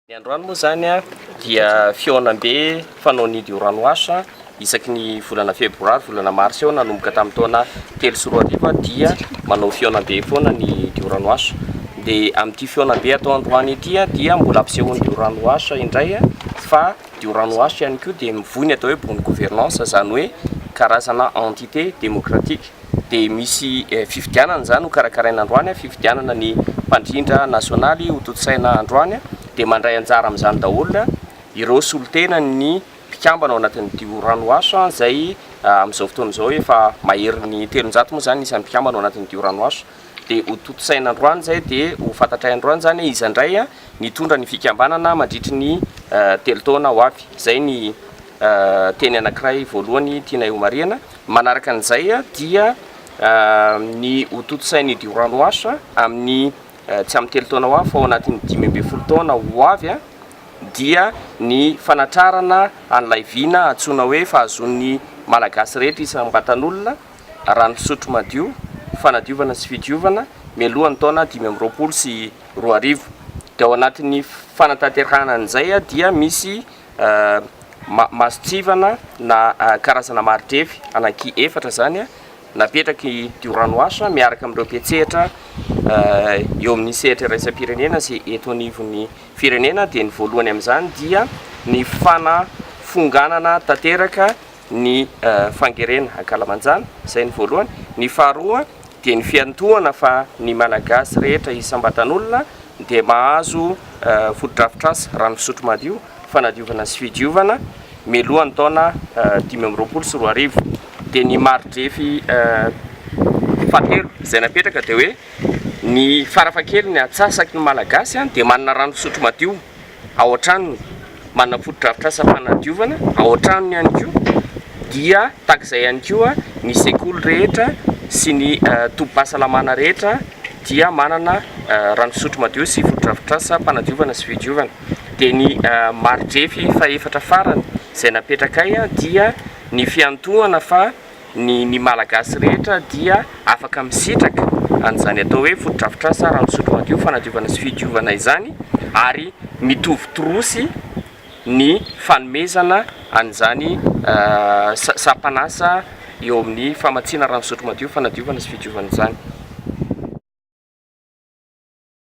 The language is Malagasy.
Ny androany moa izany dia fihaonambe fanaon'ny Durand Wash isaky ny volana febroary, volana marsa eo nanomboka tamin'ny taona 2003 dia manao fihaonambe foana ny Durand Wash. Dia amin'ity fihaonambe atao androany ity dia mbola ampisehoan'ny Durand Wash indray fa Durand Wash ihany koa dia mivoy ny atao hoe bonne gouvernance, izany hoe karazana entité démocratique. Dia misy fifidianana izany ho karakaraina androany, fifidianana ny mpandrindra nasionaly ho tontosaina androany, dia mandray anjara amin'izany daholo ireo solontenan'ny mpikambana ao anatin'ny Dioranoaso izay amin'izao fotoana izao efa maherin'ny 300 moa izany ny isan'ny mpikambana ao anatin'ny Dioranoaso. Dia ho tontosaina androany izay, dia ho fantatray androany izany hoe iza indray nitondra ny fikambanana mandritry ny 3 taona ho avy. Izay ny teny anankiray voalohany tianay homarihana. Manaraka an'izay dia ny ho tontosain'ny Durand Wash amin'ny tsy amin'ny 3 taona ho avy fa ao anatin'ny 15 taona ho avy dia ny fanatrarana an'ilay vina antsoina hoe fahazoan'ny Malagasy rehetra isam-batan'olona rano fisotro madio, fanadiovana sy fidiovana mialohan'ny taona 2025. Dia ao anatin'ny fanatanterahana an'izay dia misy Mason-tsivana na karazana mari-drefy anaky efatra izany napetraky Durand Wash miaraka amin'ireo mpiantsehatra eo amin'ny sehatra iraisam-pirenena sy eto anivon'ny firenena dia ny voalohany amin'izany dia ny fanafonganana tanteraka ny fangerena ankalamanjana, izay ny voalohany. Ny faharoa dia ny fiantohana fa ny Malagasy rehetra isam-batan'olona dia mahazo fotodrafitrasa rano fisotro madio, fanadiovana sy fidiovana mialoha ny taona 2025. Dia ny mari-drefy fahatelo izay napetraka dia hoe ny farafahakeliny antsasaky ny Malagasy dia manana rano fisotro madio ao an-tranony, manana fotodrafitrasa fanadiovana ao an-tranony ihany koa, dia tahaka izay ihany koa ny sekoly rehetra sy ny tobim-pahasalamana rehetra dia manana rano fisotro madio sy fotodrafitrasa fanadiovana sy fidiovana. Dia ny mari-drefy fahefatra farany izay napetrakay dia ny fiantohana fa ny ny Malagasy rehetra dia afaka misitraka an'izany atao hoe fotodrafitrasa rano fisotro madio, fanadiovana sy fidiovana izany ary mitovy torosy ny fanomezana an'izany sampan'asa eo amin'ny famatsiana rano fisotro madio, fanadiovana sy fidiovana izany.